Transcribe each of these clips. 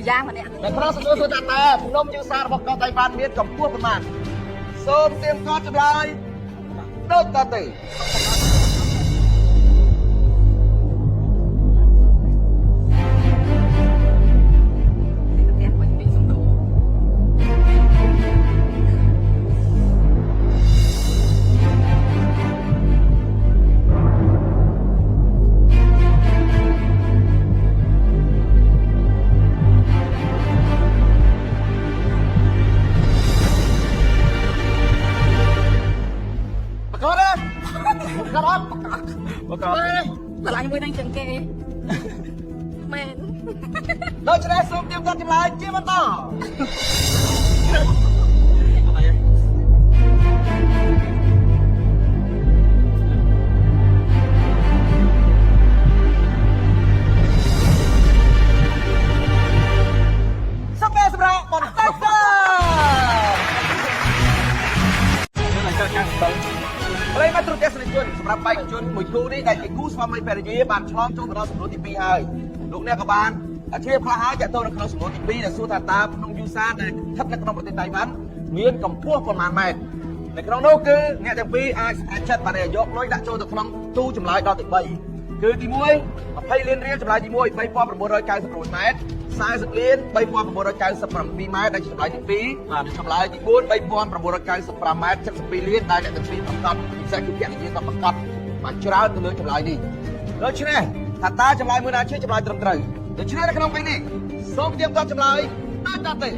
យ៉ាងម្នាក់ នៅក្នុងសំណួរសួរថាតើភ្នំយូសារបស់កោះតៃវ៉ាន់មានកម្ពស់ប៉ុន្មានសូមទៀមទាត់ចម្លើយដូចតទៅ ផ្ទះវិញពីសំដួរ ប្រកបទេប្រកបអត់ បក មែន ស្រឡាញ់មួយនឹងជាងគេមែន ដូច្នេះសូមទៀមទាត់ចម្លើយជាបន្តសូមសម្រាប់បន្តទៅ ប្រិយមិត្តទ្រទស្សនិកជនសម្រាប់បេក្ខជនមួយគូនេះដែលជាគូស្វាមីភរិយាបានឆ្លងចូលទៅដល់សំណួរទី2ហើយលោកអ្នកក៏បានជ្រាបខ្លះហើយទាក់ទងនៅក្នុងសំណួរទី2ដែលសួរថាតើភ្នំយូសាដែលស្ថិតនៅក្នុងប្រទេសតៃវ៉ាន់មានកម្ពស់ប៉ុន្មានម៉ែត្រនៅក្នុងនោះគឺអ្នកទាំងពីរអាចសម្រេចចិត្តបានយកលុយដាក់ចូលទៅក្នុងទូចម្លើយដល់ទី3គឺទី1 20លានរៀលចម្លើយទី1 3996ម៉ែត្រ40លាន3997ម៉ែត្រដែលជាចម្លើយទី2បាទចម្លើយទី4 3995ម៉ែត្រ72លានដែលអ្នកទាំងពីរប្រកាសពិសេសគឺភរិយាក៏ប្រកាសមកច្រើនទៅលើចម្លើយនេះដូច្នេះថាតើចម្លើយមួយណាជាចម្លើយត្រឹមត្រូវដូច្នេះនៅក្នុងពេលនេះសូមទៀមទាត់ចម្លើយដូចតទៅ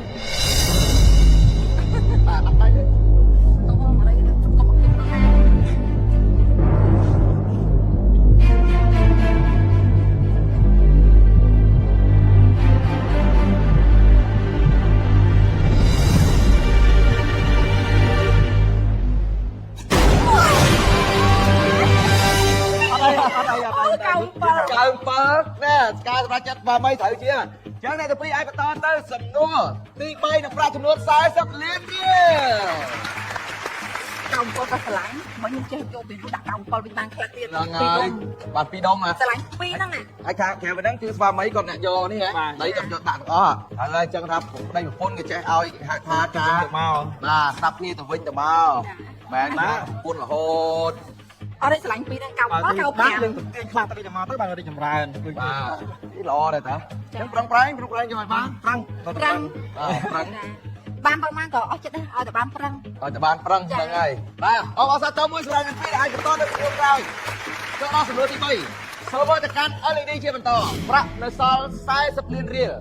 បាទអត់ដៃទេ តោះមកអីកុំកុំ អត់អីអត់អីអត់អី កៅបើ កៅបើណែការសម្រាប់ចិត្តបាមីត្រូវជាអញ្ចឹងអ្នកទាំងពីរអាចបន្តទៅសំណួរទី3នឹងប្រាក់ចំនួន40លានរៀល កៅបើក៏ស្រឡាញ់មកខ្ញុំចេះយកពីដាក់កៅបើវិញបានខ្លះទៀត ហ្នឹងហើយបាទពីរដុំហ៎ ស្រឡាញ់ពីរហ្នឹងណា ហើយខាងក្រៅហ្នឹងគឺស្វាមីគាត់អ្នកយកនេះហ៎ដីគាត់យកដាក់ទាំងអស់ហើយអញ្ចឹងថាប្តីប្រពន្ធគេចេះឲ្យគេហៅថាការ ទៅមក បាទស្ដាប់គ្នាទៅវិញទៅមកមែនណាប្រពន្ធរហូត អត់ទេស្រឡាញ់ពីរហ្នឹងកៅបើកៅ បាទ ប្រាំ យើងទៅទាញខ្លះទៅមកទៅបានរីកចម្រើន បាទនេះល្អដែរតាអញ្ចឹងប្រឹងប្រែងប្រឹងប្រែងយកឲ្យបាន ប្រឹង ប្រឹង បាទប្រឹង បានប្រមាណក៏អស់ចិត្តដែរឲ្យតែបានប្រឹង ឲ្យតែបានប្រឹងហ្នឹងហើយបាទអបអរសាទរមួយសម្រាប់អ្នកពីរអាចបន្តទៅសំណួរក្រោយចូលដល់សំណួរទី3សូមទៅកាន់ LED ជាបន្តប្រាក់នៅសល់40លានរៀល